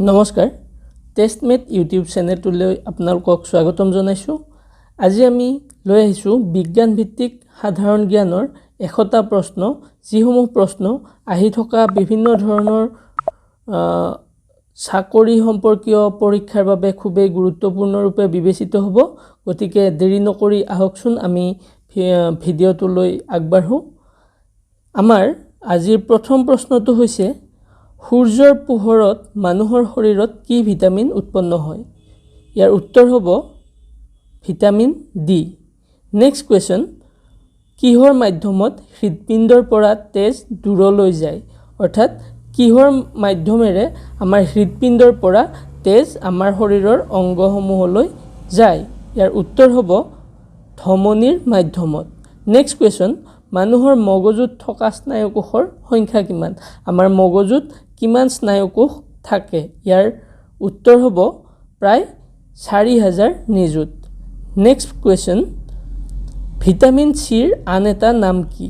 নমস্কাৰ, টেষ্টমেট ইউটিউব চেনেলটোলৈ আপোনালোকক স্বাগতম জনাইছোঁ। আজি আমি লৈ আহিছোঁ বিজ্ঞানভিত্তিক সাধাৰণ জ্ঞানৰ 100টা প্ৰশ্ন, যিসমূহ প্ৰশ্ন আহি থকা বিভিন্ন ধৰণৰ চাকৰি সম্পৰ্কীয় পৰীক্ষাৰ বাবে খুবেই গুৰুত্বপূৰ্ণৰূপে বিবেচিত হ'ব। গতিকে দেৰি নকৰি আহকচোন আমি ভিডিঅ'টোলৈ আগবাঢ়োঁ। আমাৰ আজিৰ প্ৰথম প্ৰশ্নটো হৈছে, সূৰ্যৰ পোহৰত মানুহৰ শৰীৰত কি ভিটামিন উৎপন্ন হয়? ইয়াৰ উত্তৰ হ'ব ভিটামিন ডি। নেক্সট কুৱেশ্যন, কিহৰ মাধ্যমত হৃদপিণ্ডৰ পৰা তেজ দূৰলৈ যায়? অৰ্থাৎ কিহৰ মাধ্যমেৰে আমাৰ হৃদপিণ্ডৰ পৰা তেজ আমাৰ শৰীৰৰ অংগসমূহলৈ যায়? ইয়াৰ উত্তৰ হ'ব ধমনীৰ মাধ্যমত। নেক্সট কুৱেশ্যন, মানুহৰ মগজুত থকা স্নায়ুকোষৰ সংখ্যা কিমান? আমাৰ মগজুত কিমান স্নায়ুকোষ থাকে? ইয়াৰ উত্তৰ হ'ব প্ৰায় 4000 নিযুত। নেক্সট কুৱেশ্যন, ভিটামিন চিৰ আন এটা নাম কি?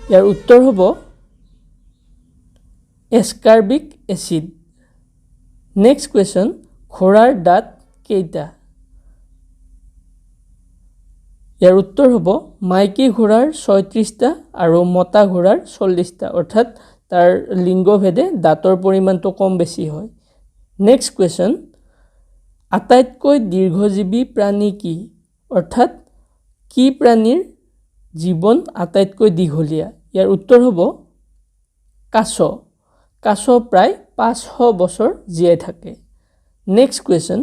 ইয়াৰ উত্তৰ হ'ব এছকাৰ্বিক এচিড। নেক্সট কুৱেশ্যন, ঘোঁৰাৰ দাঁত কেইটা? ইয়াৰ উত্তৰ হ'ব মাইকী ঘোঁৰাৰ 36টা আৰু মতা ঘোঁৰাৰ 40টা, অৰ্থাৎ তাৰ লিংগভেদে দাঁতৰ পৰিমাণটো কম বেছি হয়। নেক্সট কুৱেশ্যন, আটাইতকৈ দীৰ্ঘজীৱী প্ৰাণী কি? অৰ্থাৎ কি প্ৰাণীৰ জীৱন আটাইতকৈ দীঘলীয়া? ইয়াৰ উত্তৰ হ'ব কাছ। কাছ প্ৰায় 500 বছৰ জীয়াই থাকে। নেক্সট কুৱেশ্যন,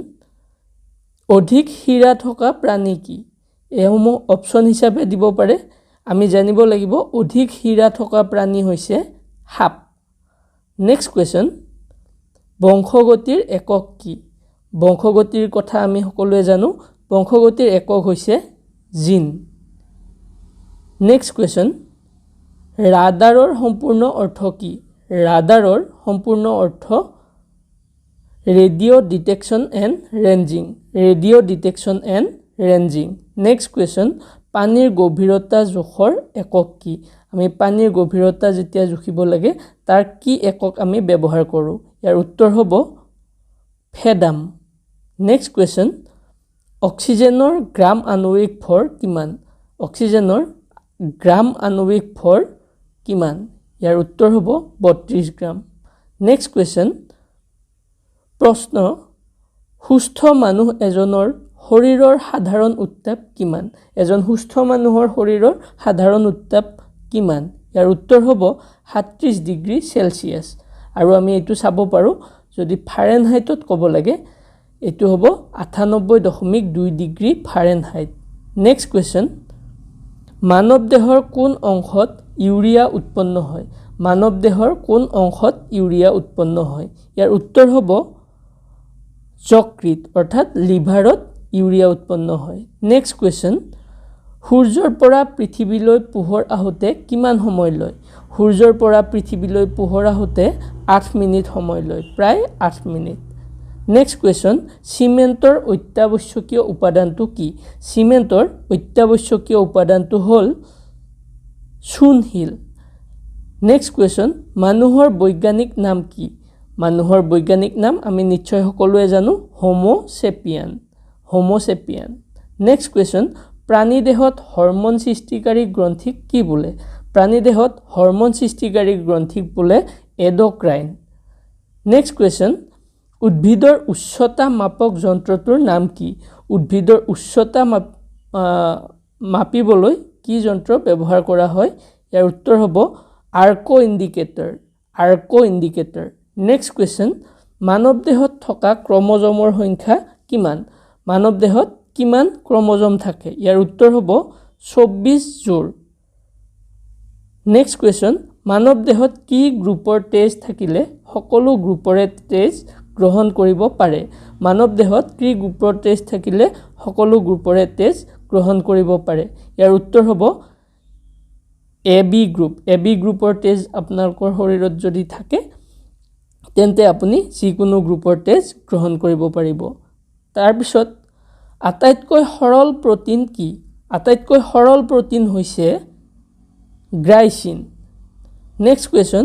অধিক শিৰা থকা প্ৰাণী কি? এইসমূহ অপশ্যন হিচাপে দিব পাৰে। আমি জানিব লাগিব, অধিক শিৰা থকা প্ৰাণী হৈছে সাপ। নেক্সট কুৱেশ্যন, বংশগতিৰ একক কি? বংশগতিৰ কথা আমি সকলোৱে জানো। বংশগতিৰ একক হৈছে জিন। নেক্সট কুৱেশ্যন, ৰাডাৰৰ সম্পূৰ্ণ অৰ্থ কি? ৰাডাৰৰ সম্পূৰ্ণ অৰ্থ Radio Detection and Ranging, Radio Detection and Ranging। Next question, পানীৰ গভীৰতা জোখৰ একক কি? আমি পানীৰ গভীৰতা যেতিয়া জুখিব লাগে, তাৰ কি একক আমি ব্যৱহাৰ কৰোঁ? ইয়াৰ উত্তৰ হ'ব ফেডাম। নেক্সট কুৱেশ্যন, অক্সিজেনৰ গ্ৰাম আণৱিক ভৰ কিমান? অক্সিজেনৰ গ্ৰাম আণৱিক ভৰ কিমান? ইয়াৰ উত্তৰ হ'ব 32 গ্ৰাম। নেক্সট কুৱেশ্যন, প্ৰশ্ন, সুস্থ মানুহ এজনৰ শৰীৰৰ সাধাৰণ উত্তাপ কিমান? এজন সুস্থ মানুহৰ শৰীৰৰ সাধাৰণ উত্তাপ কিমান? ইয়াৰ উত্তৰ হ'ব 37 ডিগ্ৰী চেলচিয়াছ। আৰু আমি এইটো চাব পাৰোঁ, যদি ফাৰেনহাইটত ক'ব লাগে, এইটো হ'ব 98.2 ডিগ্ৰী ফাৰেনহাইট। নেক্সট কুৱেশ্যন, মানৱ দেহৰ কোন অংশত ইউৰিয়া উৎপন্ন হয়? মানৱ দেহৰ কোন অংশত ইউৰিয়া উৎপন্ন হয়? ইয়াৰ উত্তৰ হ'ব যকৃত, অৰ্থাৎ লিভাৰত ইউৰিয়া উৎপন্ন হয়। নেক্সট কুৱেশ্যন, সূৰ্যৰ পৰা পৃথিৱীলৈ পোহৰ আহোঁতে কিমান সময় লয়? সূৰ্যৰ পৰা পৃথিৱীলৈ পোহৰ আহোঁতে 8 মিনিট সময় লয়, প্ৰায় 8 মিনিট। নেক্সট কুৱেশ্যন, চিমেণ্টৰ অত্যাৱশ্যকীয় উপাদানটো কি? চিমেণ্টৰ অত্যাৱশ্যকীয় উপাদানটো হ'ল চূণশিল। নেক্সট কুৱেশ্যন, মানুহৰ বৈজ্ঞানিক নাম কি? মানুহৰ বৈজ্ঞানিক নাম আমি নিশ্চয় সকলোৱে জানো, হোম'চেপিয়ান, হোম'চেপিয়ান। নেক্সট কুৱেশ্যন, প্ৰাণী দেহত হৰম'ন সৃষ্টিকাৰী গ্ৰন্থিক কি বোলে? প্ৰাণী দেহত হৰম'ন সৃষ্টিকাৰী গ্ৰন্থিক বোলে এণ্ড'ক্ৰাইন। নেক্সট কুৱেশ্যন, উদ্ভিদৰ উচ্চতা মাপক যন্ত্ৰটোৰ নাম কি? উদ্ভিদৰ উচ্চতা মাপিবলৈ কি যন্ত্ৰ ব্যৱহাৰ কৰা হয়? ইয়াৰ উত্তৰ হ'ব arc indicator, arc indicator. Next question, মানৱ দেহত থকা ক্ৰম'জমৰ সংখ্যা কিমান? মানৱ দেহত কিমান ক্ৰম'জম থাকে? ইয়াৰ উত্তৰ হ'ব 24 যোৰ। নেক্সট কুৱেশ্যন, মানৱ দেহত কি গ্ৰুপৰ তেজ থাকিলে সকলো গ্ৰুপৰে তেজ গ্ৰহণ কৰিব পাৰে? মানৱ দেহত কি গ্ৰুপৰ তেজ থাকিলে সকলো গ্ৰুপৰে তেজ গ্ৰহণ কৰিব পাৰে? ইয়াৰ উত্তৰ হ'ব A B group. A B গ্ৰুপৰ তেজ আপোনালোকৰ শৰীৰত যদি থাকে, তেন্তে আপুনি যিকোনো গ্ৰুপৰ তেজ গ্ৰহণ কৰিব পাৰিব। তাৰপিছত, আটাইতকৈ সৰল প্ৰ'টিন কি? আটাইতকৈ সৰল প্ৰ'টিন হৈছে গ্লাইচিন। নেক্সট কুৱেশ্যন,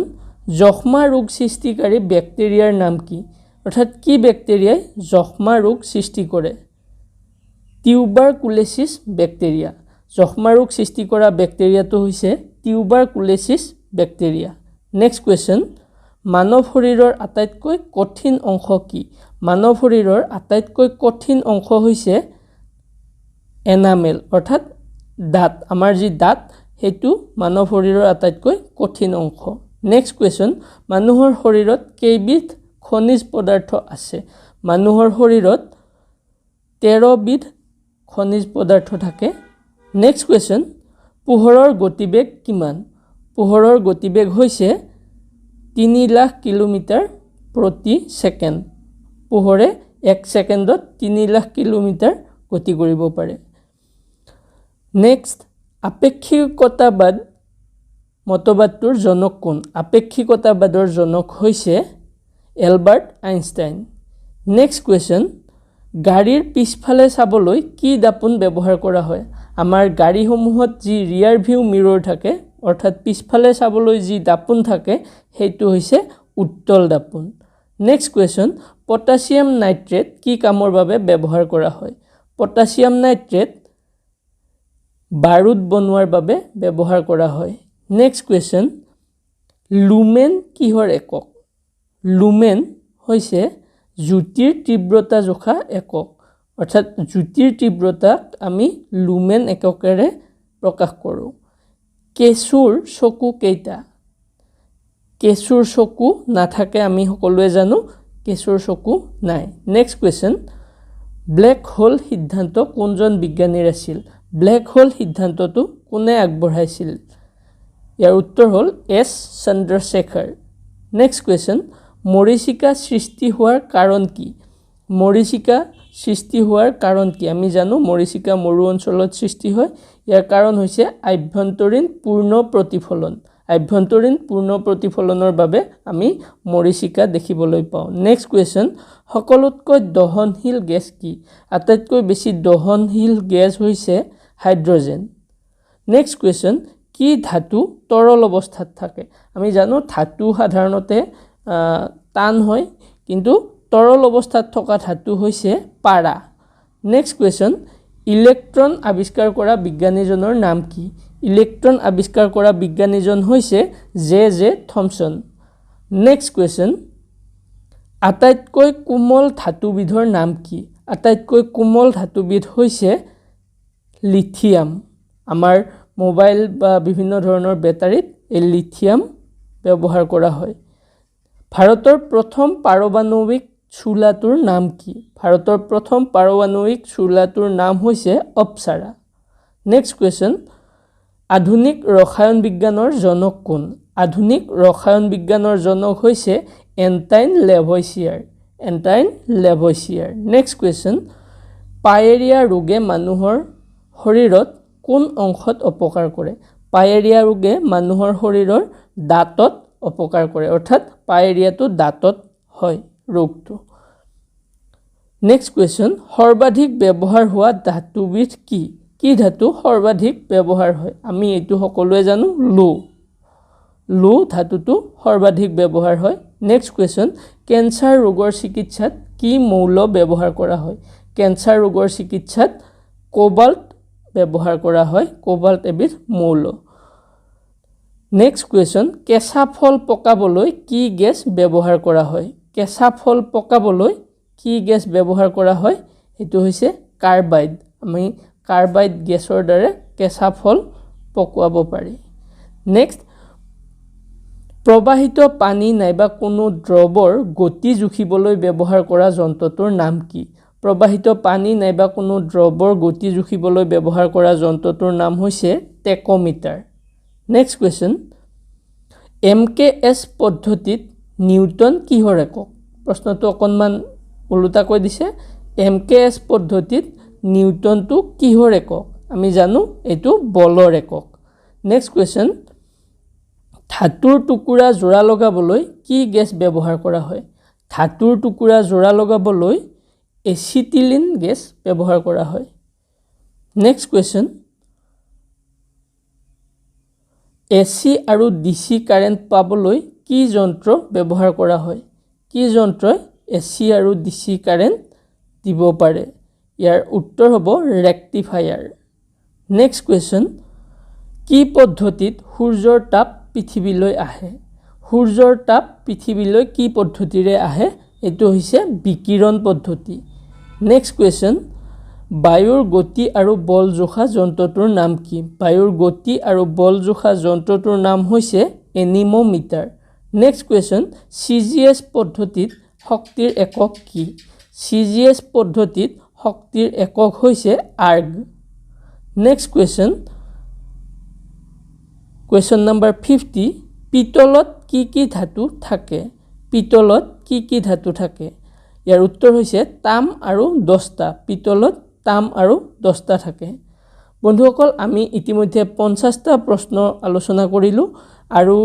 যক্ষ্মা ৰোগ সৃষ্টিকাৰী বেক্টেৰিয়াৰ নাম কি? অৰ্থাৎ কি বেক্টেৰিয়াই যক্ষ্মা ৰোগ সৃষ্টি কৰে? Tuberculosis bacteria. যক্ষ্মা ৰোগ সৃষ্টি কৰা বেক্টেৰিয়াটো হৈছে টিউবাৰকুলেচিছ বেক্টেৰিয়া। নেক্সট কুৱেশ্যন, মানৱ শৰীৰৰ আটাইতকৈ কঠিন অংশ কি? মানৱ শৰীৰৰ আটাইতকৈ কঠিন অংশ হৈছে এনামেল, অৰ্থাৎ দাঁত। আমাৰ যি দাঁত, সেইটো মানৱ শৰীৰৰ আটাইতকৈ কঠিন অংশ। নেক্সট কুৱেশ্যন, মানুহৰ শৰীৰত কেইবিধ খনিজ পদাৰ্থ আছে? মানুহৰ শৰীৰত 13বিধ খনিজ পদাৰ্থ থাকে। নেক্সট কুৱেশ্যন, পোহৰৰ গতিবেগ কিমান? পোহৰৰ গতিবেগ হৈছে 3 লাখ কিলোমিটাৰ প্ৰতি ছেকেণ্ড। পোহৰে এক ছেকেণ্ডত 3 লাখ কিলোমিটাৰ গতি কৰিব পাৰে। নেক্সট, আপেক্ষিকতাবাদ মতবাদটোৰ জনক কোন? আপেক্ষিকতাবাদৰ জনক হৈছে এলবাৰ্ট আইনষ্টাইন। নেক্সট কুৱেশ্যন, গাড়ীৰ পিছফালে চাবলৈ কি দাপোন ব্যৱহাৰ কৰা হয়? আমাৰ গাড়ীসমূহত যি ৰিয়াৰ ভিউ মিৰৰ থাকে, অৰ্থাৎ পিছফালে চাবলৈ যি দাপোন থাকে, সেইটো হৈছে উত্তল দাপোন। নেক্সট কুৱেশ্যন, পটাছিয়াম নাইট্ৰেট কি কামৰ বাবে ব্যৱহাৰ কৰা হয়? পটাছিয়াম নাইট্ৰেট বাৰুদ বনোৱাৰ বাবে ব্যৱহাৰ কৰা হয়। নেক্সট কুৱেশ্যন, লুমেন কিহৰ একক? লুমেন হৈছে জ্যোতিৰ তীব্ৰতা জোখা একক, অৰ্থাৎ জ্যোতিৰ তীব্ৰতাক আমি লুমেন এককেৰে প্ৰকাশ কৰোঁ। কেঁচুৰ চকু কেইটা? কেঁচুৰ চকু নাথাকে, আমি সকলোৱে জানো কেঁচুৰ চকু নাই। নেক্সট কুৱেশ্যন, ব্লেক হোল সিদ্ধান্ত কোনজন বিজ্ঞানীৰ আছিল? ব্লেক হোল সিদ্ধান্তটো কোনে আগবঢ়াইছিল? ইয়াৰ উত্তৰ হ'ল এছ চন্দ্ৰশেখৰ। নেক্সট কুৱেশ্যন, মৰীচিকা সৃষ্টি হোৱাৰ কাৰণ কি? মৰীচিকা সৃষ্টি হোৱাৰ কাৰণ কি? আমি জানো মৰীচিকা মৰু অঞ্চলত সৃষ্টি হয়। ইয়াৰ কাৰণ হৈছে আভ্যন্তৰীণ পূৰ্ণ প্ৰতিফলন। আভ্যন্তৰীণ পূৰ্ণ প্ৰতিফলনৰ বাবে আমি মৰীচিকা দেখিবলৈ পাওঁ। নেক্সট কুৱেশ্যন, সকলোতকৈ দহনশীল গেছ কি? আটাইতকৈ বেছি দহনশীল গেছ হৈছে হাইড্ৰজেন। নেক্সট কুৱেশ্যন, কি ধাতু তৰল অৱস্থাত থাকে? আমি জানো ধাতু সাধাৰণতে টান হয়, কিন্তু তৰল অৱস্থাত থকা ধাতু হৈছে পাৰা। নেক্সট কুৱেশ্যন, ইলেক্ট্ৰন আৱিষ্কাৰ কৰা বিজ্ঞানীজনৰ নাম কি? ইলেক্ট্ৰন আৱিষ্কাৰ কৰা বিজ্ঞানীজন হৈছে J J Thomson. Next question, আটাইতকৈ কোমল ধাতুবিধৰ নাম কি? আটাইতকৈ কোমল ধাতুবিধ হৈছে লিথিয়াম। আমাৰ মোবাইল বা বিভিন্ন ধৰণৰ বেটাৰীত এই লিথিয়াম ব্যৱহাৰ কৰা হয়। ভাৰতৰ প্ৰথম পাৰমাণৱিক চুলাটোৰ নাম কি? ভাৰতৰ প্ৰথম পাৰমাণৱিক চুলাটোৰ নাম হৈছে অপ্সাৰা। নেক্সট কুৱেশ্যন, আধুনিক ৰসায়ন বিজ্ঞানৰ জনক কোন? আধুনিক ৰসায়ন বিজ্ঞানৰ জনক হৈছে Antoine Lavoisier. Antoine Lavoisier. Next question, pyorrhoea ৰোগে মানুহৰ শৰীৰত কোন অংশত অপকাৰ কৰে? পায়েৰিয়া ৰোগে মানুহৰ শৰীৰৰ দাঁতত অপকাৰ কৰে, অৰ্থাৎ পায়েৰিয়াটো দাঁতত হয় ৰোগটো। নেক্সট কুৱেশ্যন, সৰ্বাধিক ব্যৱহাৰ হোৱা ধাতুবিধ কি? কি ধাতু সৰ্বাধিক ব্যৱহাৰ হয়? আমি এইটো সকলোৱে জানো, লো। লো ধাতুটো সৰ্বাধিক ব্যৱহাৰ হয়। নেক্সট কুৱেশ্যন, কেঞ্চাৰ ৰোগৰ চিকিৎসাত কি মৌল ব্যৱহাৰ কৰা হয়? কেঞ্চাৰ ৰোগৰ চিকিৎসাত কোবাল্ট ব্যৱহাৰ কৰা হয়। কোবাল্ট এবিধ মৌল। নেক্সট কুৱেশ্যন, কেঁচা ফল পকাবলৈ কি গেছ ব্যৱহাৰ কৰা হয়? কেঁচা ফল পকাবলৈ কি গেছ ব্যৱহাৰ কৰা হয়? সেইটো হৈছে কাৰ্বাইড। আমি কাৰ্বাইড গেছৰ দ্বাৰা কেঁচা ফল পকোৱাব পাৰি। নেক্সট, প্ৰবাহিত পানী নাইবা কোনো দ্ৰৱৰ গতি জুখিবলৈ ব্যৱহাৰ কৰা যন্ত্ৰটোৰ নাম কি? প্ৰবাহিত পানী নাইবা কোনো দ্ৰৱৰ গতি জুখিবলৈ ব্যৱহাৰ কৰা যন্ত্ৰটোৰ নাম হৈছে tachometer. Next question, M K S পদ্ধতিত নিউটন কিহৰ একক? প্ৰশ্নটো অকণমান ওলোটাকৈ দিছে। এম কে এছ পদ্ধতিত নিউটনটো কিহৰ একক? আমি জানো এইটো বলৰ একক। নেক্সট কুৱেশ্যন, ধাতুৰ টুকুৰা জোৰা লগাবলৈ কি গেছ ব্যৱহাৰ কৰা হয়? ধাতুৰ টুকুৰা জোৰা লগাবলৈ এচিটিলিন গেছ ব্যৱহাৰ কৰা হয়। নেক্সট কুৱেশ্যন, এ চি আৰু ডি চি কাৰেণ্ট পাবলৈ কি যন্ত্ৰ ব্যৱহাৰ কৰা হয়? কি যন্ত্ৰই এ চি আৰু ডি চি কাৰেণ্ট দিব পাৰে? ইয়াৰ উত্তৰ হ'ব ৰেক্টিফায়াৰ। নেক্সট কুৱেশ্যন, কি পদ্ধতিত সূৰ্যৰ তাপ পৃথিৱীলৈ আহে? সূৰ্যৰ তাপ পৃথিৱীলৈ কি পদ্ধতিৰে আহে? এইটো হৈছে বিকিৰণ পদ্ধতি। নেক্সট কুৱেশ্যন, বায়ুৰ গতি আৰু বল জোখা যন্ত্ৰটোৰ নাম কি? বায়ুৰ গতি আৰু বল জোখা যন্ত্ৰটোৰ নাম হৈছে anemometer. Next question, C G S পদ্ধতিত শক্তিৰ একক কি? চি জি এছ পদ্ধতিত শক্তিৰ একক হৈছে আৰ্গ। Next question, question number 50, পিতলত কি কি ধাতু থাকে? পিতলত কি কি ধাতু থাকে? ইয়াৰ উত্তৰ হৈছে তাম আৰু দস্তা। পিতলত তাম আৰু দস্তা থাকে। বন্ধুসকল, আমি ইতিমধ্যে 50টা প্ৰশ্ন আলোচনা কৰিলোঁ আৰু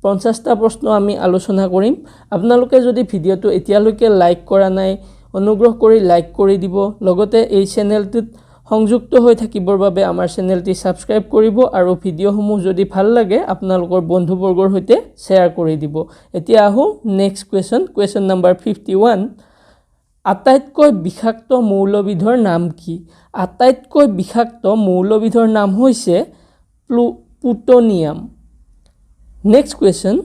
50টা প্ৰশ্ন আমি আলোচনা কৰিম। আপোনালোকে যদি ভিডিঅ'টো এতিয়ালৈকে লাইক কৰা নাই, অনুগ্ৰহ কৰি লাইক কৰি দিব। লগতে এই চেনেলটোত সংযুক্ত হৈ থাকিবৰ বাবে আমাৰ চেনেলটি ছাবস্ক্ৰাইব কৰিব আৰু ভিডিঅ'সমূহ যদি ভাল লাগে, আপোনালোকৰ বন্ধুবৰ্গৰ সৈতে শ্বেয়াৰ কৰি দিব। এতিয়া আহোঁ next question, question number 51। আটাইতকৈ বিষাক্ত মৌলবিধৰ নাম কি? আটাইতকৈ বিষাক্ত মৌলবিধৰ নাম হৈছে প্লুটনিয়াম। নেক্সট কুৱেশ্যন,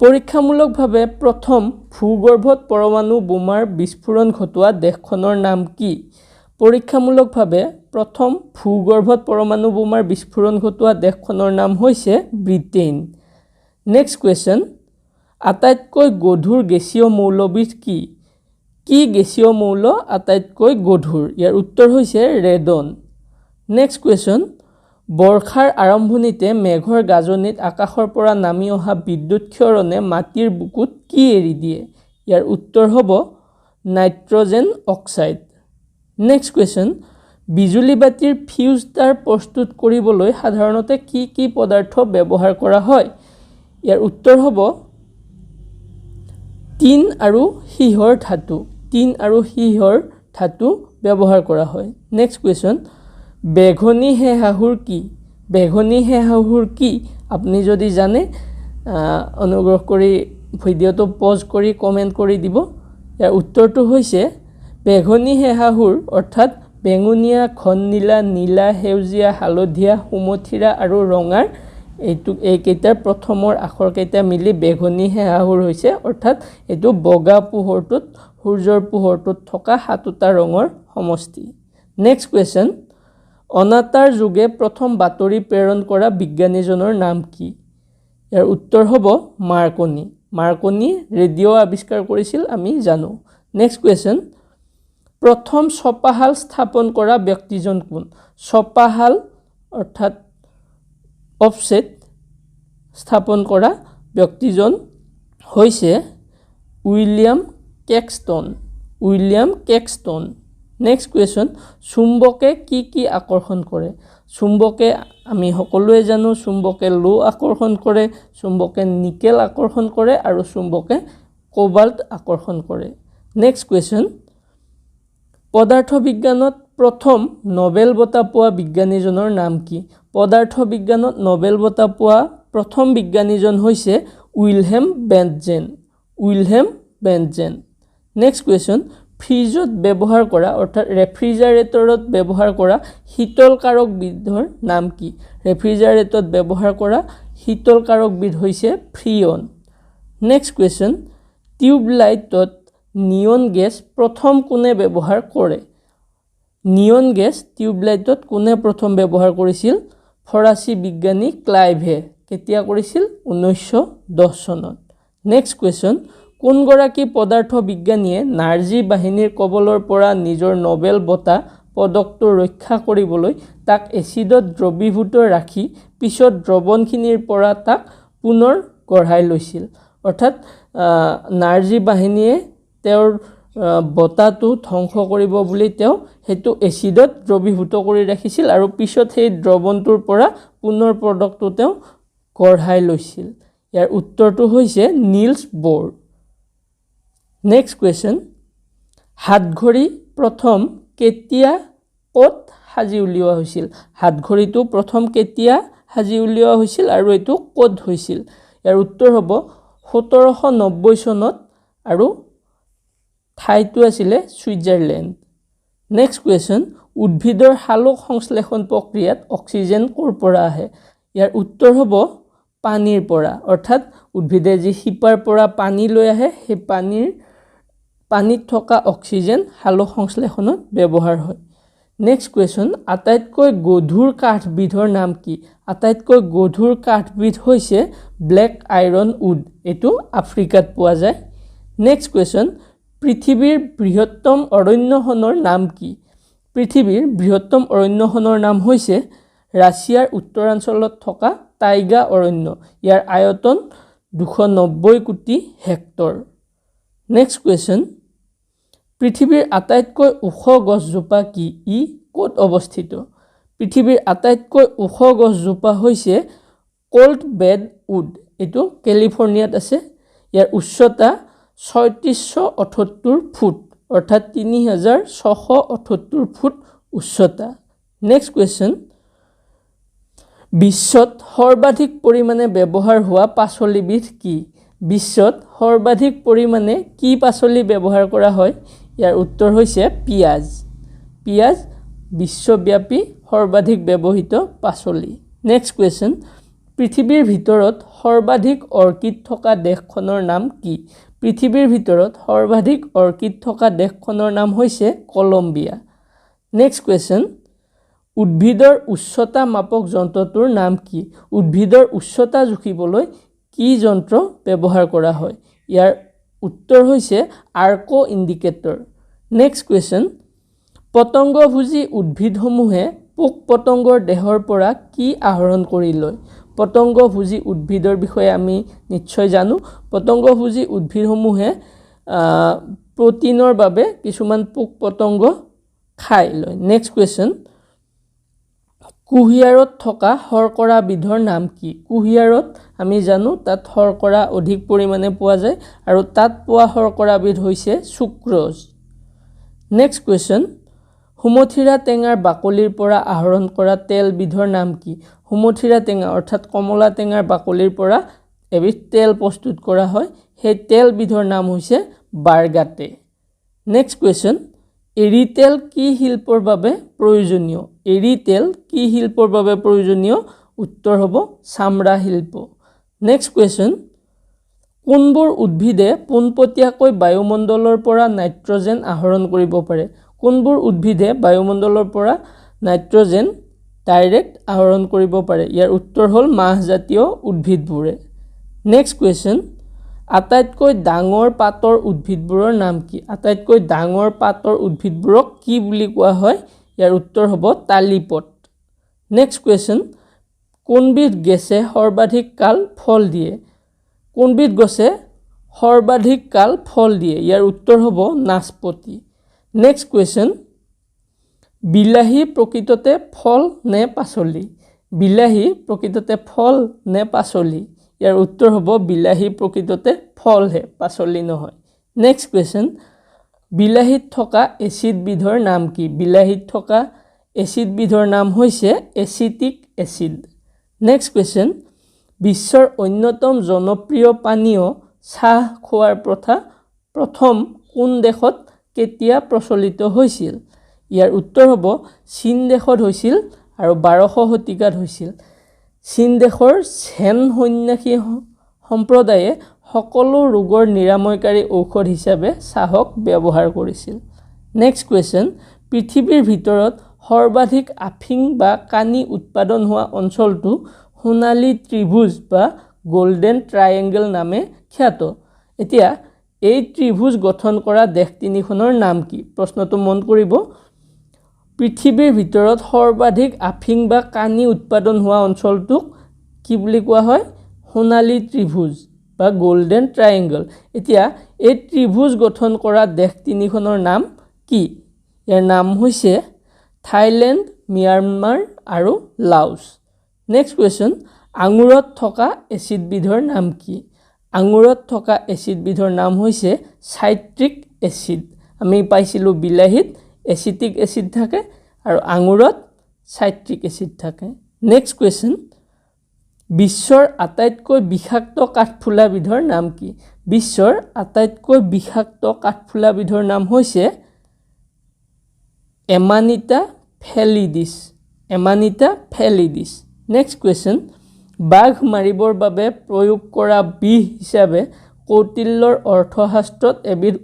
পৰীক্ষামূলকভাৱে প্ৰথম ভূগৰ্ভত পৰমাণু বোমাৰ বিস্ফোৰণ ঘটোৱা দেশখনৰ নাম কি? পৰীক্ষামূলকভাৱে প্ৰথম ভূগৰ্ভত পৰমাণু বোমাৰ বিস্ফোৰণ ঘটোৱা দেশখনৰ নাম হৈছে ব্ৰিটেইন। নেক্সট কুৱেশ্যন, আটাইতকৈ গধুৰ গেছীয় মৌলবিধ কি? কি গেছীয় মৌল আটাইতকৈ গধুৰ? ইয়াৰ উত্তৰ হৈছে ৰেডন। নেক্সট কুৱেশ্যন, বৰ্ষাৰ আৰম্ভণিতে মেঘৰ গাজনিত আকাশৰ পৰা নামি অহা বিদ্যুৎ ক্ষৰণে মাটিৰ বুকুত কি এৰি দিয়ে? ইয়াৰ উত্তৰ হ'ব নাইট্ৰজেন অক্সাইড। নেক্সট কুৱেশ্যন, বিজুলী বাতিৰ ফিউজ তাঁৰ প্ৰস্তুত কৰিবলৈ সাধাৰণতে কি কি পদাৰ্থ ব্যৱহাৰ কৰা হয়? ইয়াৰ উত্তৰ হ'ব টিন আৰু সীহৰ ধাতু। টিন আৰু সীহৰ ধাতু ব্যৱহাৰ কৰা হয়। নেক্সট কুৱেশ্যন, বেঘনী শহাপহুৰ কি? বেঘনী শহাপহুৰ কি? আপুনি যদি জানে, অনুগ্ৰহ কৰি ভিডিঅ'টো পজ কৰি কমেণ্ট কৰি দিব। ইয়াৰ উত্তৰটো হৈছে বেঘনী শহাপহুৰ, অৰ্থাৎ বেঙুনীয়া, ঘন নীলা, নীলা, সেউজীয়া, হালধীয়া, সুমথিৰা আৰু ৰঙাৰ এইকেইটাৰ প্ৰথমৰ আখৰকেইটা মিলি বেঘনী শহাপহুৰ হৈছে। অৰ্থাৎ এইটো বগা পোহৰটোত, সূৰ্যৰ পোহৰটোত থকা সাতোটা ৰঙৰ সমষ্টি। নেক্সট কুৱেশ্যন, অনাতাঁৰ যোগে প্ৰথম বাতৰি প্ৰেৰণ কৰা বিজ্ঞানীজনৰ নাম কি? ইয়াৰ উত্তৰ হ'ব মাৰ্কনি। মাৰ্কনি ৰেডিঅ' আৱিষ্কাৰ কৰিছিল, আমি জানো। নেক্সট কুৱেশ্যন, প্ৰথম ছপাশাল স্থাপন কৰা ব্যক্তিজন কোন? ছপাশাল অৰ্থাৎ অফছেট স্থাপন কৰা ব্যক্তিজন হৈছে William Caxton. William Caxton. Next question, চুম্বকে কি কি আকৰ্ষণ কৰে? চুম্বকে, আমি সকলোৱে জানো, চুম্বকে লো আকৰ্ষণ কৰে, চুম্বকে নিকেল আকৰ্ষণ কৰে আৰু চুম্বকে কোবাল্ট আকৰ্ষণ কৰে। নেক্সট কুৱেশ্যন, পদাৰ্থ বিজ্ঞানত প্ৰথম নবেল বঁটা পোৱা বিজ্ঞানীজনৰ নাম কি? পদাৰ্থ বিজ্ঞানত নবেল বঁটা পোৱা প্ৰথম বিজ্ঞানীজন হৈছে উইলহেম বেণ্টজেন। উইলহেম বেণ্টজেন। নেক্সট কুৱেশ্যন, ফ্ৰিজত ব্যৱহাৰ কৰা, অৰ্থাৎ ৰেফ্ৰিজাৰেটৰত ব্যৱহাৰ কৰা শীতলকাৰকবিধৰ নাম কি? ৰেফ্ৰিজাৰেটৰত ব্যৱহাৰ কৰা শীতলকাৰকবিধ হৈছে ফ্ৰিয়ন। নেক্সট কুৱেশ্যন, টিউব লাইটত নিয়ন গেছ প্ৰথম কোনে ব্যৱহাৰ কৰে? নিয়ন গেছ টিউবলাইটত কোনে প্ৰথম ব্যৱহাৰ কৰিছিল? ফৰাচী বিজ্ঞানী ক্লাইভে। কেতিয়া কৰিছিল? 1910 চনত। নেক্সট কুৱেশ্যন, কোনগৰাকী পদাৰ্থ বিজ্ঞানীয়ে নাৰ্জী বাহিনীৰ কবলৰ পৰা নিজৰ নবেল বঁটা পদকটো ৰক্ষা কৰিবলৈ তাক এচিডত দ্ৰৱীভূত ৰাখি পিছত দ্ৰৱণখিনিৰ পৰা তাক পুনৰ গঢ়াই লৈছিল? অৰ্থাৎ নাৰ্জী বাহিনীয়ে তেওঁৰ বঁটাটো ধ্বংস কৰিব বুলি তেওঁ সেইটো এচিডত দ্ৰৱীভূত কৰি ৰাখিছিল আৰু পিছত সেই দ্ৰৱণটোৰ পৰা পুনৰ পদকটো তেওঁ গঢ়াই লৈছিল। ইয়াৰ উত্তৰটো হৈছে নীলছ ব'ৰ। নেক্সট কুৱেশ্যন, হাতঘড়ী প্ৰথম কেতিয়া ক'ত সাজি উলিওৱা হৈছিল? হাতঘড়ীটো প্ৰথম কেতিয়া সাজি উলিওৱা হৈছিল আৰু এইটো ক'ত হৈছিল? ইয়াৰ উত্তৰ হ'ব 1790 চনত আৰু ঠাইটো আছিলে ছুইজাৰলেণ্ড। নেক্সট কুৱেশ্যন, উদ্ভিদৰ সালোক সংশ্লেষণ প্ৰক্ৰিয়াত অক্সিজেন ক'ৰ পৰা আহে? ইয়াৰ উত্তৰ হ'ব পানীৰ পৰা। অৰ্থাৎ উদ্ভিদে যি শিপাৰ পৰা পানী লৈ আহে, সেই পানীত থকা অক্সিজেন সালোক সংশ্লেষণত ব্যৱহাৰ হয়। নেক্সট কুৱেশ্যন, আটাইতকৈ গধুৰ কাঠবিধৰ নাম কি? আটাইতকৈ গধুৰ কাঠবিধ হৈছে ব্লেক আইৰণ উড। এইটো আফ্ৰিকাত পোৱা যায়। নেক্সট কুৱেশ্যন, পৃথিৱীৰ বৃহত্তম অৰণ্যখনৰ নাম কি? পৃথিৱীৰ বৃহত্তম অৰণ্যখনৰ নাম হৈছে ৰাছিয়াৰ উত্তৰাঞ্চলত থকা টাইগা অৰণ্য। ইয়াৰ আয়তন 290 কোটি হেক্টৰ। নেক্সট কুৱেশ্যন, পৃথিৱীৰ আটাইতকৈ ওখ গছজোপা কি? ই ক'ত অৱস্থিত? পৃথিৱীৰ আটাইতকৈ ওখ গছজোপা হৈছে কল্ড বেড উড। এইটো কেলিফৰ্ণিয়াত আছে। ইয়াৰ উচ্চতা 3678 ফুট, অৰ্থাৎ 3678 ফুট উচ্চতা। নেক্সট কুৱেশ্যন, বিশ্বত সৰ্বাধিক পৰিমাণে ব্যৱহাৰ হোৱা পাচলিবিধ কি? বিশ্বত সৰ্বাধিক পৰিমাণে কি পাচলি ব্যৱহাৰ কৰা হয়? ইয়াৰ উত্তৰ হৈছে পিঁয়াজ। পিঁয়াজ বিশ্বব্যাপী সৰ্বাধিক ব্যৱহৃত পাচলি। নেক্সট কুৱেশ্যন, পৃথিৱীৰ ভিতৰত সৰ্বাধিক অৰ্কিড থকা দেশখনৰ নাম কি? পৃথিৱীৰ ভিতৰত সৰ্বাধিক অৰ্কিড থকা দেশখনৰ নাম হৈছে কলম্বিয়া। নেক্সট কুৱেশ্যন, উদ্ভিদৰ উচ্চতা মাপক যন্ত্ৰটোৰ নাম কি? উদ্ভিদৰ উচ্চতা জুখিবলৈ কি যন্ত্ৰ ব্যৱহাৰ কৰা হয়? ইয়াৰ উত্তৰ হৈছে আৰ্কো ইণ্ডিকেটৰ। নেক্সট কুৱেশ্যন, পতংগভোজী উদ্ভিদসমূহে পোক পতংগৰ দেহৰ পৰা কি আহৰণ কৰি লয়? পতংগভোজী উদ্ভিদৰ বিষয়ে আমি নিশ্চয় জানো। পতংগভোজী উদ্ভিদসমূহে প্ৰ'টিনৰ বাবে কিছুমান পোক পতংগ খাই লয়। নেক্সট কুৱেশ্যন, কুঁহিয়াৰত থকা শৰ্কৰাবিধৰ নাম কি? কুঁহিয়াৰত আমি জানো, তাত শৰ্কৰা অধিক পৰিমাণে পোৱা যায় আৰু তাত পোৱা শৰ্কৰাবিধ হৈছে চুক্ৰ'জ। নেক্সট কুৱেশ্যন, সুমথিৰা টেঙাৰ বাকলিৰ পৰা আহৰণ কৰা তেলবিধৰ নাম কি? সুমথিৰা টেঙা অৰ্থাৎ কমলা টেঙাৰ বাকলিৰ পৰা এবিধ তেল প্ৰস্তুত কৰা হয়। সেই তেলবিধৰ নাম হৈছে বাৰ্গাটে। নেক্সট কুৱেশ্যন, এৰী তেল কি শিল্পৰ বাবে প্ৰয়োজনীয়? এৰী তেল কি শিল্পৰ বাবে প্ৰয়োজনীয়? উত্তৰ হ'ব চামৰা শিল্প। নেক্সট কুৱেশ্যন, কোনবোৰ উদ্ভিদে পোনপটীয়াকৈ বায়ুমণ্ডলৰ পৰা নাইট্ৰজেন আহৰণ কৰিব পাৰে? কোনবোৰ উদ্ভিদে বায়ুমণ্ডলৰ পৰা নাইট্ৰজেন ডাইৰেক্ট আহৰণ কৰিব পাৰে? ইয়াৰ উত্তৰ হ'ল মাহজাতীয় উদ্ভিদবোৰে। নেক্সট কুৱেশ্যন, আটাইতকৈ ডাঙৰ পাতৰ উদ্ভিদবোৰৰ নাম কি? আটাইতকৈ ডাঙৰ পাতৰ উদ্ভিদবোৰক কি বুলি কোৱা হয়? ইয়াৰ উত্তৰ হ'ব তালিপত। নেক্সট কুৱেশ্যন, কোনবিধ গেছে সৰ্বাধিক কাল ফল দিয়ে? কোনবিধ গছে সৰ্বাধিক কাল ফল দিয়ে? ইয়াৰ উত্তৰ হ'ব নাচপতি। নেক্সট কুৱেশ্যন, বিলাহী প্ৰকৃততে ফল নে পাচলি? বিলাহী প্ৰকৃততে ফল নে পাচলি? ইয়াৰ উত্তৰ হ'ব বিলাহী প্ৰকৃততে ফলহে, পাচলি নহয়। নেক্সট কুৱেশ্যন, বিলাহীত থকা এচিডবিধৰ নাম কি? বিলাহীত থকা এচিডবিধৰ নাম হৈছে এচিটিক এচিড। নেক্সট কুৱেশ্যন, বিশ্বৰ অন্যতম জনপ্ৰিয় পানীয় চাহ খোৱাৰ প্ৰথা প্ৰথম কোন দেশত কেতিয়া প্ৰচলিত হৈছিল? ইয়াৰ উত্তৰ হ'ব চীন দেশত হৈছিল আৰু 1200 শতিকাত হৈছিল। চীন দেশৰ ঝেন সন্যাসী সম্প্ৰদায়ে সকলো ৰোগৰ নিৰাময়কাৰী ঔষধ হিচাপে চাহক ব্যৱহাৰ কৰিছিল। নেক্সট কুৱেশ্যন, পৃথিৱীৰ ভিতৰত সৰ্বাধিক আফিং বা কানি উৎপাদন হোৱা অঞ্চলটো সোণালী ত্ৰিভুজ বা গল্ডেন ট্ৰায়েংগল নামে খ্যাত। এতিয়া এই ত্ৰিভুজ গঠন কৰা দেশ তিনিখনৰ নাম কি? প্ৰশ্নটো মন কৰিব। পৃথিৱীৰ ভিতৰত সৰ্বাধিক আফিং বা কানি উৎপাদন হোৱা অঞ্চলটোক কি বুলি কোৱা হয়? সোণালী ত্ৰিভুজ বা গল্ডেন ট্ৰায়েংগল। এতিয়া এই ত্ৰিভুজ গঠন কৰা দেশ তিনিখনৰ নাম কি? ইয়াৰ নাম হৈছে থাইলেণ্ড, ম্যানমাৰ আৰু লাওছ। নেক্সট কুৱেশ্যন, আঙুৰত থকা এচিডবিধৰ নাম কি? আঙুৰত থকা এচিডবিধৰ নাম হৈছে চাইট্ৰিক এচিড। আমি পাইছিলোঁ বিলাহীত এচিটিক এচিড থাকে আৰু আঙুৰত চাইট্ৰিক এচিড থাকে। Next question, বিশ্বৰ আটাইতকৈ বিষাক্ত কাঠফুলাবিধৰ নাম কি? বিশ্বৰ আটাইতকৈ বিষাক্ত কাঠফুলাবিধৰ নাম হৈছে Amanita phalloides. Amanita phalloides. Next question, বাঘ মাৰিবৰ বাবে প্ৰয়োগ কৰা বিহ হিচাপে কৌটিল্যৰ অৰ্থশাস্ত্ৰত এবিধ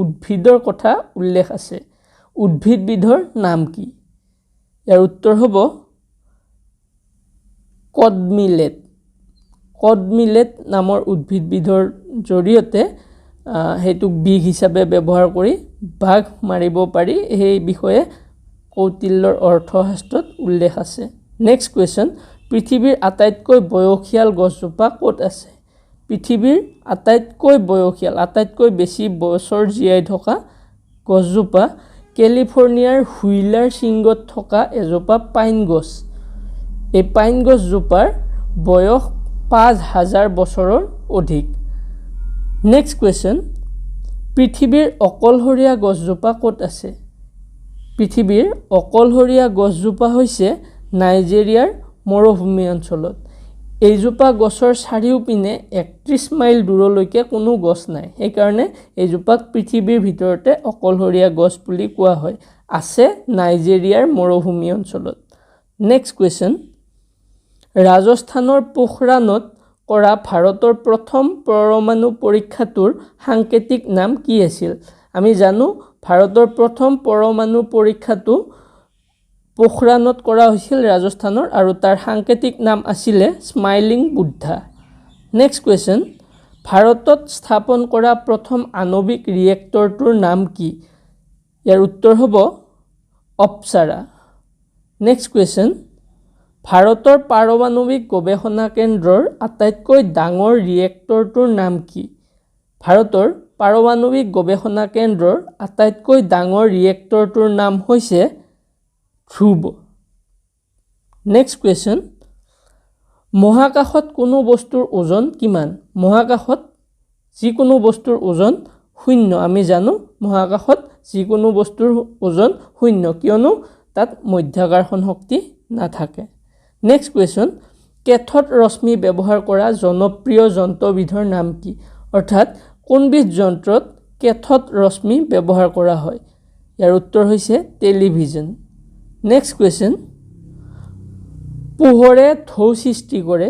উদ্ভিদৰ কথা উল্লেখ আছে। উদ্ভিদবিধৰ নাম কি? ইয়াৰ উত্তৰ হ'ব কডমিলেট। কডমিলেট নামৰ উদ্ভিদবিধৰ জৰিয়তে সেইটোক বিষ হিচাপে ব্যৱহাৰ কৰি বাঘ মাৰিব পাৰি, সেই বিষয়ে কৌটিল্যৰ অৰ্থশাস্ত্ৰত উল্লেখ আছে। নেক্সট কুৱেশ্যন, পৃথিৱীৰ আটাইতকৈ বয়সীয়াল গছজোপা ক'ত আছে? পৃথিৱীৰ আটাইতকৈ বয়সীয়াল, আটাইতকৈ বেছি বছৰ জীয়াই থকা গছজোপা কেলিফৰ্ণিয়াৰ হুইলাৰ শৃংগত থকা এজোপা পাইন গছ। এই পাইন গছজোপাৰ বয়স 5000 বছৰৰ অধিক। নেক্সট কুৱেশ্যন, পৃথিৱীৰ অকলশৰীয়া গছজোপা ক'ত আছে? পৃথিৱীৰ অকলশৰীয়া গছজোপা হৈছে নাইজেৰিয়াৰ মৰুভূমি অঞ্চলত। এইজোপা গছৰ চাৰিওপিনে 31 মাইল দূৰলৈকে কোনো গছ নাই, সেইকাৰণে এইজোপাক পৃথিৱীৰ ভিতৰতে অকলশৰীয়া গছ বুলি কোৱা হয়। আছে নাইজেৰিয়াৰ মৰুভূমি অঞ্চলত। নেক্সট কুৱেশ্যন, ৰাজস্থানৰ পোখৰাণত কৰা ভাৰতৰ প্ৰথম পৰমাণু পৰীক্ষাটোৰ সাংকেতিক নাম কি আছিল? আমি জানো ভাৰতৰ প্ৰথম পৰমাণু পৰীক্ষাটো পোখৰাণত কৰা হৈছিল ৰাজস্থানৰ, আৰু তাৰ সাংকেতিক নাম আছিলে স্মাইলিং বুদ্ধা। নেক্সট কুৱেশ্যন, ভাৰতত স্থাপন কৰা প্ৰথম আণৱিক ৰিয়েক্টৰটোৰ নাম কি? ইয়াৰ উত্তৰ হ'ব অপ্সাৰা। নেক্সট কুৱেশ্যন, ভাৰতৰ পাৰমাণৱিক গৱেষণা কেন্দ্ৰৰ আটাইতকৈ ডাঙৰ ৰিয়েক্টৰটোৰ নাম কি? ভাৰতৰ পাৰমাণৱিক গৱেষণা কেন্দ্ৰৰ আটাইতকৈ ডাঙৰ ৰিয়েক্টৰটোৰ নাম হৈছে ধ্ৰুৱ। নেক্সট কুৱেশ্যন, মহাকাশত কোনো বস্তুৰ ওজন কিমান? মহাকাশত যিকোনো বস্তুৰ ওজন শূন্য। আমি জানো মহাকাশত যিকোনো বস্তুৰ ওজন শূন্য, কিয়নো তাত মধ্যাকৰ্ষণ শক্তি নাথাকে। নেক্সট কুৱেশ্যন, কেথড ৰশ্মি ব্যৱহাৰ কৰা জনপ্ৰিয় যন্ত্ৰবিধৰ নাম কি? অৰ্থাৎ কোনবিধ যন্ত্ৰত কেথড ৰশ্মি ব্যৱহাৰ কৰা হয়? ইয়াৰ উত্তৰ হৈছে টেলিভিজন। নেক্সট কুৱেশ্যন, পোহৰে ঢৌ সৃষ্টি কৰে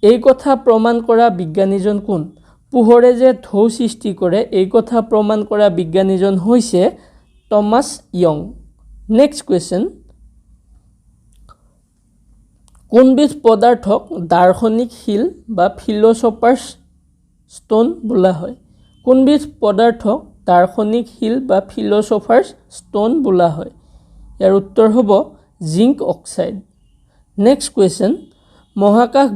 এই কথা প্ৰমাণ কৰা বিজ্ঞানীজন কোন? পোহৰে যে ঢৌ সৃষ্টি কৰে এই কথা প্ৰমাণ কৰা বিজ্ঞানীজন হৈছে টমাছ ইয়ং। নেক্সট কুৱেশ্যন, কোনবিধ পদাৰ্থক দাৰ্শনিক শিল বা ফিলচফাৰ্ছ ষ্ট'ন বোলা হয়? কোনবিধ পদাৰ্থক দাৰ্শনিক শিল বা ফিলচফাৰ্ছ ষ্ট'ন বোলা হয়? ইয়াৰ উত্তৰ হ'ব জিংক অক্সাইড। নেক্সট কুৱেশ্যন, মহাকাশ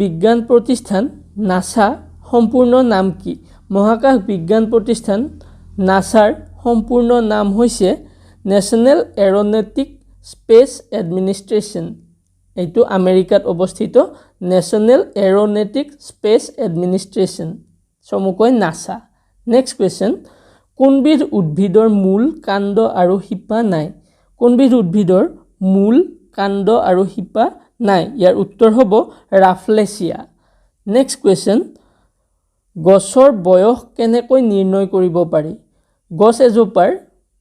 বিজ্ঞান প্ৰতিষ্ঠান নাছা সম্পূৰ্ণ নাম কি? মহাকাশ বিজ্ঞান প্ৰতিষ্ঠান নাছাৰ সম্পূৰ্ণ নাম হৈছে নেশ্যনেল এৰ'নটিক স্পেচ এডমিনিষ্ট্ৰেশ্যন। এইটো আমেৰিকাত অৱস্থিত নেশ্যনেল এৰ'নটিক স্পেচ এডমিনিষ্ট্ৰেশ্যন, চমুকৈ নাছা। নেক্সট কুৱেশ্যন, কোনবিধ উদ্ভিদৰ মূল, কাণ্ড আৰু শিপা নাই? কোনবিধ উদ্ভিদৰ মূল, কাণ্ড আৰু শিপা নাই? ইয়াৰ উত্তৰ হ'ব ৰাফলেছিয়া। নেক্সট কুৱেশ্যন, গছৰ বয়স কেনেকৈ নিৰ্ণয় কৰিব পাৰি? গছ এজোপাৰ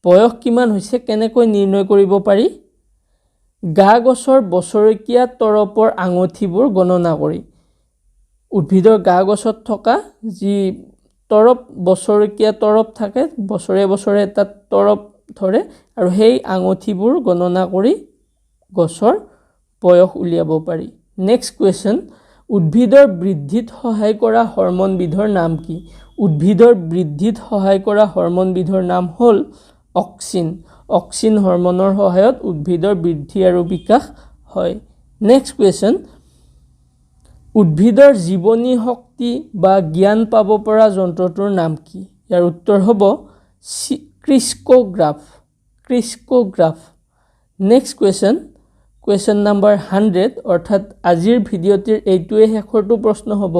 বয়স কিমান হৈছে কেনেকৈ নিৰ্ণয় কৰিব পাৰি? গা গছৰ বছৰেকীয়া তৰপৰ আঙুঠিবোৰ গণনা কৰি। উদ্ভিদৰ গা গছত থকা যি তৰপ, বছৰেকীয়া তৰপ থাকে, বছৰে বছৰে এটা তৰপ ধৰে আৰু সেই আঙুঠিবোৰ গণনা কৰি গছৰ বয়স উলিয়াব পাৰি। নেক্সট কুৱেশ্যন, উদ্ভিদৰ বৃদ্ধিত সহায় কৰা হৰম'নবিধৰ নাম কি? উদ্ভিদৰ বৃদ্ধিত সহায় কৰা হৰম'নবিধৰ নাম হ'ল অক্সিন। অক্সিন হৰম'নৰ সহায়ত উদ্ভিদৰ বৃদ্ধি আৰু বিকাশ হয়। নেক্সট কুৱেশ্যন, উদ্ভিদৰ জীৱনী শক্তি বা জ্ঞান পাব পৰা যন্ত্ৰটোৰ নাম কি? ইয়াৰ উত্তৰ হ'ব crescograph. Crescograph. Next question, question number 100, অৰ্থাৎ আজিৰ ভিডিঅ'টিৰ এইটোৱে শেষৰটো প্ৰশ্ন হ'ব।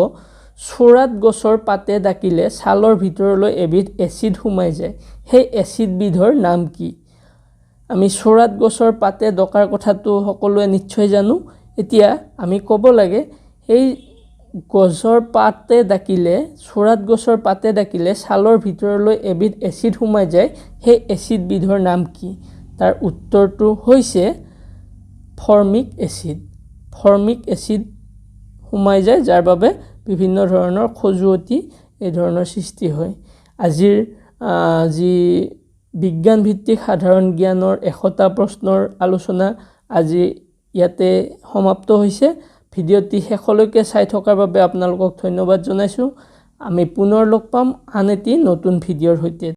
চোৰাত গছৰ পাতে ডাকিলে ছালৰ ভিতৰলৈ এবিধ এচিড সোমাই যায়, সেই এচিডবিধৰ নাম কি? আমি চোৰাত গছৰ পাতে ডকাৰ কথাটো সকলোৱে নিশ্চয় জানো। এতিয়া আমি ক'ব লাগে সেই গছৰ পাতে ডাকিলে, চোৰাত গছৰ পাতে ডাকিলে ছালৰ ভিতৰলৈ এবিধ এচিড সোমাই যায়, সেই এচিডবিধৰ নাম কি? তাৰ উত্তৰটো হৈছে ফৰ্মিক এচিড। ফৰ্মিক এচিড সোমাই যায়, যাৰ বাবে বিভিন্ন ধৰণৰ খজুৱতি এই ধৰণৰ সৃষ্টি হয়। আজিৰ যি বিজ্ঞানভিত্তিক সাধাৰণ জ্ঞানৰ 100টা প্ৰশ্নৰ আলোচনা আজি ইয়াতে সমাপ্ত হৈছে। ভিডিঅ'টি শেষলৈকে চাই থকাৰ বাবে আপোনালোকক ধন্যবাদ জনাইছোঁ। আমি পুনৰ লগ পাম আন এটি নতুন ভিডিঅ'ৰ সৈতে।